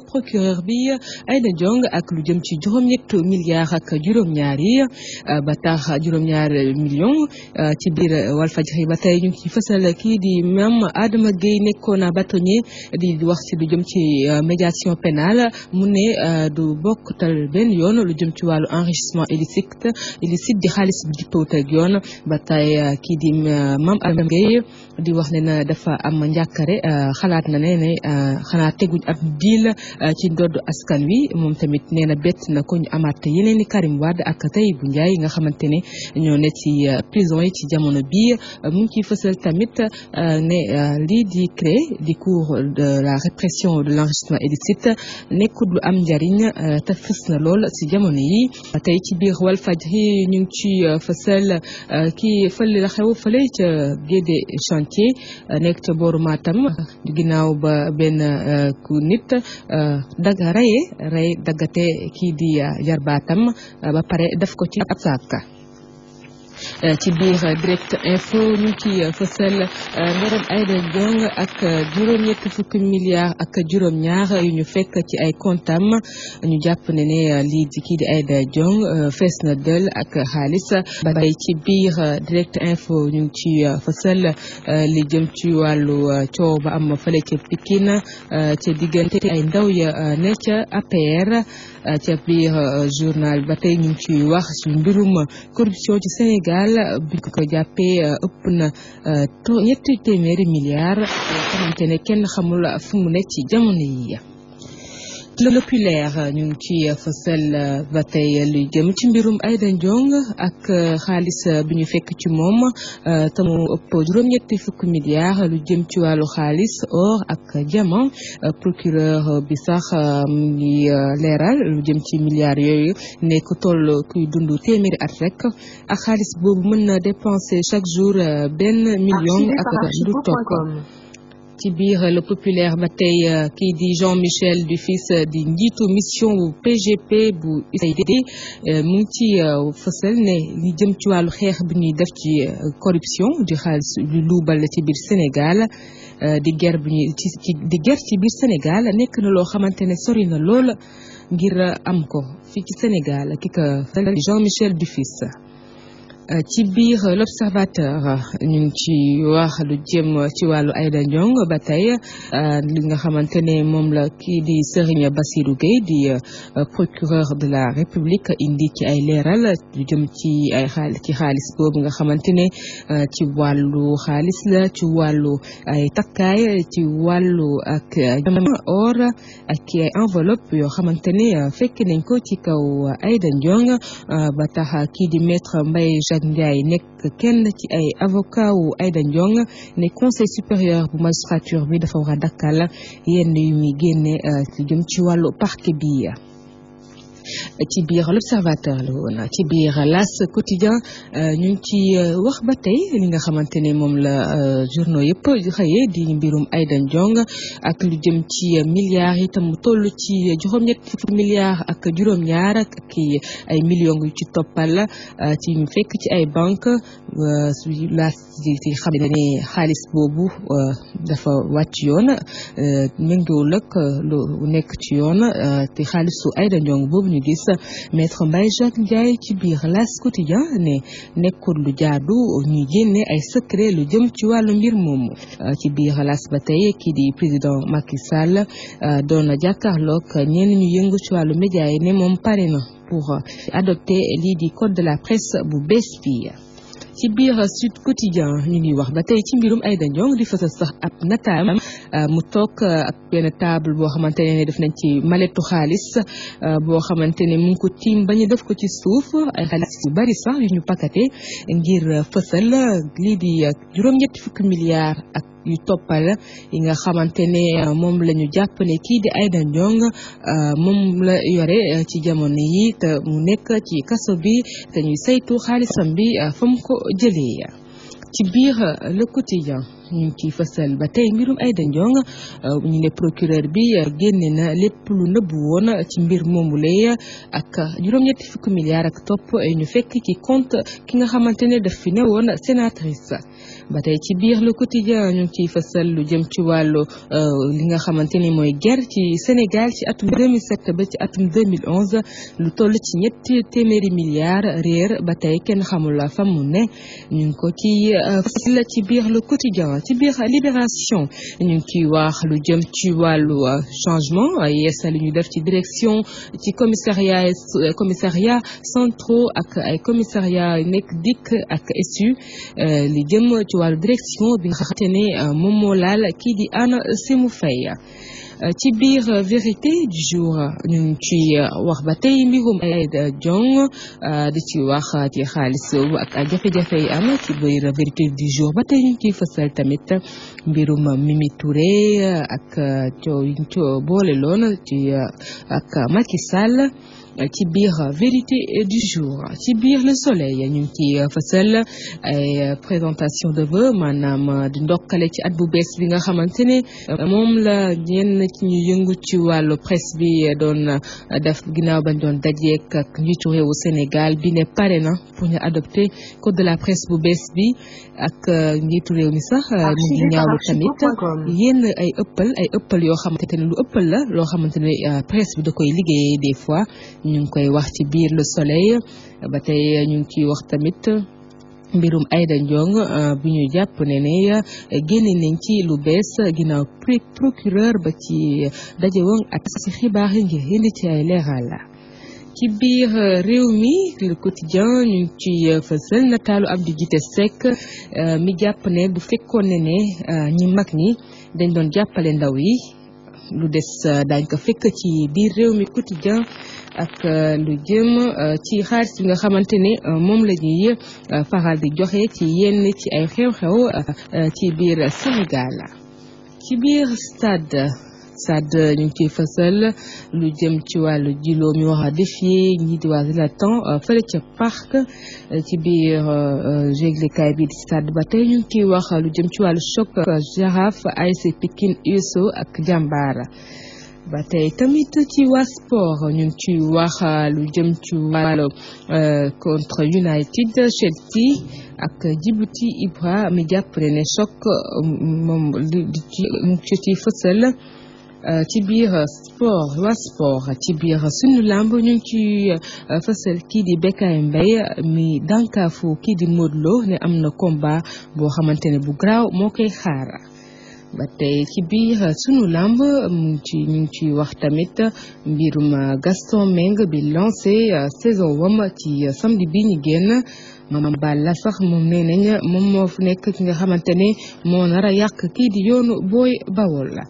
procureur bi Aïda Ndiong ak lu jëm ci juróom-ñett milliards ak juróom-ñaar yi ba tax juróom-ñaar million ci biir Walfadjri ba tey ñu ngi ci fësal kii di Mame Adama Gueye nekkoon bâtonnier di wax ci lu jëm ci médiation pénale mu ne du bokktal benn yoon lu jëm ci wàllu enrichissement illicite di xaalis bi jippoot ak yoon ba tey kii di Mame Adama Gueye di wax ne na dafa am njàkkare xalaat na ne xanaa teguñ ab diil ci ndodd askan wi moom tamit nee na bett na ko ñu amaat yeneen i Karim Wade ak Tahibou Ndiaye yi nga xamante ne ñoo ne ci prison yi ci jamono bii mu ngi ciy fësal tamit ne lii di CREI di cour de la répression de l'enrichissement illicite nekkul lu am njariñ te fës na lool ci jamono yi tey ci biir Walfadjri ñu ngi ci fësal kii fële la xew fële ca Guédé chantier nekk ca booru Matam ginnaaw ba benn ku nit rey daggate kii di jarbaatam ba pare def ko ci ab saaka ci biir direct info ñu ci fësal mbirum Aïda Ndiong ak juróom-ñetti fukki milliards ak juróom-ñaar yu ñu fekk ci ay kontam ñu jàpp ne lii di kii di Aïda Ndiong fees na dël ak xaalis ba tey ci biir direct info ñu ngi ci fësal li jëm ci wàllu coow ba am fële ca Pikine ca diggante ay ndaw ya ne ca APR ca biir journal ba tey ñu ngi ci wax ci mbirum corruption ci Sénégal bi ko jàppee ëpp na ñetti téeméeri milliards yoo xamante ne kenn xamul fu mu nekk ci jamono yi. Le Populaire ñu ngi ci fësal ba tey lu jëm ci mbirum Aïda Ndiong ak xaalis bi ñu fekk ci moom te mu ëpp juróom-ñetti fukki milliards lu jëm ci wàllu xaalis or ak diamant procureur bi sax mu ngi leeral lu jëm ci milliards yooyu nekk toll kuy dund téeméeri at rek ak xaalis boobu mën na dépenser chaque jour benn million ak lu topp. ci biir Le Populaire ba tey kii di Jean-Michel Dufis di njiitu mission bu PGP bu USAID mu ngi ci fësal ne li jëm ci wàllu xeex bi ñuy def ci corruption di xaalis lu luubal ci biir Sénégal di guerre bi ñuy di guerre ci biir Sénégal nekk na loo xamante ne sori na lool ngir am ko fii ci Sénégal ki ko Jean-Michel Dufis. ci biir l'Observateur ñu ngi ci wax lu jëm ci wàllu Aïda Ndiong ba tey li nga xamante ne moom la kii di Serigne Bassirou Gueye di procureur de la République indi ci ay leeral lu jëm ci ay xaalis boobu nga xamante ne ci wàllu xaalis la ci wàllu ay takkaay ci wàllu ak or ak ay enveloppe yoo xamante ne fekk nañ ko ci kaw Aïda Ndiong ba tax kii di maître Mbaye Ndiaye nekk kenn ci ay avocat wu Aïda Ndiong ne conseil supérieur bu magistrature bi dafa war a dakkal yenn yu muy génne ci jëm ci wàllu parquet bi. ci biir l'Observateur la woon ci biir L'As quotidien ñu ngi ci wax ba tey li nga xamante ne moom la journaux yëpp xëyee di mbirum Aïda Ndiong ak lu jëm ci milliards itam mu toll ci juróom-ñetti fukki milliards ak juróom-ñaar ak ay millions yu ci toppal ci ñu fekk ci ay banque L'As ci xam ne xaalis boobu dafa wàcc yoon méngoowul ak lu nekk ci yoon te xaalisu Aïda Ndiong boobu ñu gis maître Mbaye Jacques Ndiaye ci biir L'As quotidien ne nekkul lu jaadu ñuy génne ay secret lu jëm ci wàllu mbir moomu ci biir L'As ba tey kii di président Macky Sall doon jàkkaarloog ñenn ñu yëngu ci wàllu média yi ne moom pare na pour adopter lii di code de la presse bu bees fii. ci biir Sud Quotidien ñu ngi wax ba tey ci mbirum Aïda Ndiong di fësal sax ab nataam mu toog ak benn table boo xamante ne def nañ ci maletu xaalis boo xamante ne mu ngi ko tiim ba ñu def ko ci suuf ay xaalis yu bari sax yu ñu pakate ngir fësal lii di juróom-ñetti fukki milliards ak yu toppal yi nga xamante ne moom la ñu jàpp ne kii di Aïda Ndiong moom la yore ci jamono yi te mu nekk ci kaso bi te ñuy saytu xaalisam bi fa mu ko jëlee. ci biir Le Quotidien ñu ngi ciy fësal ba tey mbirum Aïda Ndiong ñu ne procureur bi génne na lépp lu nëbbu woon ci mbir moomule ak juróom-ñetti fukki milliards ak topp ñu fekk ci compte ki nga xamante ne daf fi newoon sénatrice. ba tey ci biir le quotidien ñu ngi ciy fësal lu jëm ci wàllu li nga xamante ni mooy guerre ci Sénégal ci atum 2007 ba ci atum 2011 lu toll ci ñetti téeméeri milliards réer ba tey kenn xamul fa mu ne ñu ngi ko ci fësal ci biir le quotidien ci biir libération ñu ngi ciy wax lu jëm ci wàllu changement yeesal li ñu def ci direction ci commissariat centraux ak ay commissariat nekk DIC ak SU li jëm ci wàllu direction bi nga xamante ne moom moo laal kii di Anna Sémou Faye ci biir vérité du jour ñu ngi ci wax ba tey mbirum Aïda Ndiong di ci wax ci xaalis ak jafe-jafe yi am ci biir vérité du jour ba tey ñu ngi ciy fësal tamit mbirum Mimi Touré ak coow yi ñu boole loon ci ak Macky Sall ci biir vérité du jour ci biir le soleil ñu ngi ciy fësal ay présentation de vœux maanaam di ndokkale ci at bu bees bi nga xamante ne moom la ñenn ci ñu yëngu ci wàllu presse bi doon def ginnaaw bañ doon dajeek ak njiitu réewu Sénégal bi ne pare na pour ñu adopter code de la presse bu bees bi ak njiitu réew mi sax mu ngi ñaawlu tamit yenn ay ëppal yoo xamante ne lu ëppal la loo xamante ne presse bi da koy liggéeyee des fois ñu ngi koy wax ci biir le soleil ba tey ñu ngi ciy wax tamit mbirum Aïda Ndiong bi ñu jàpp ne génne nañ ci lu bees ginnaaw procureur ba ci daje woon ak ci xibaar yi ngir indi ci ay leeral ci biir réew mi le quotidien ñu ngi ci fësal nataalu Abdou Djité Seck mi jàpp ne bu fekkoon ne ñi mag ñi dañ doon jàppale ndaw yi lu des daañ ko fekk ci biir réew mi quotidien ak lu jëm ci xaalis bi nga xamante ne moom la ñuy faral di joxe ci yenn ci ay xew-xew ci biir Sénégal ci biir stade ñu ngi ciy fësal lu jëm ci wàllu jiloo mi wax a défier ñi di waa Zlatan fële ca parc ci biir jéglekaay bi di stade ba tey ñu ngi ciy wax lu jëm ci wàllu choc Jaraaf ASC Pikine USO ak Jàmbaar ba tey tamit ci waa sport ñu ngi ciy wax lu jëm ci wàllu contre United Chelsea ak Djibouti Ibra mi jàpp ne choc moom di ci fësal ci biir sport waa sport ci biir sunu lamb ñu ngi ci fësal kii di Bécaye Mbaye mi dànkaafu kii di Modou Lo ne am na combat boo xamante ne bu garaaw moo koy xaar ba tey ci biir sunu lamb ñu ngi ci wax tamit mbirum Gaston Mbengue bi lancé saison wam ci samedi bi ñu génn Mama Balla sax moom nee nañ moom moo fu nekk ki nga xamante ne moo nar a yàq kii di yoonu Boy Bawol la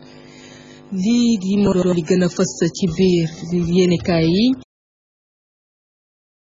lii di moo doon li gën a fës ci biir yéenekaay yi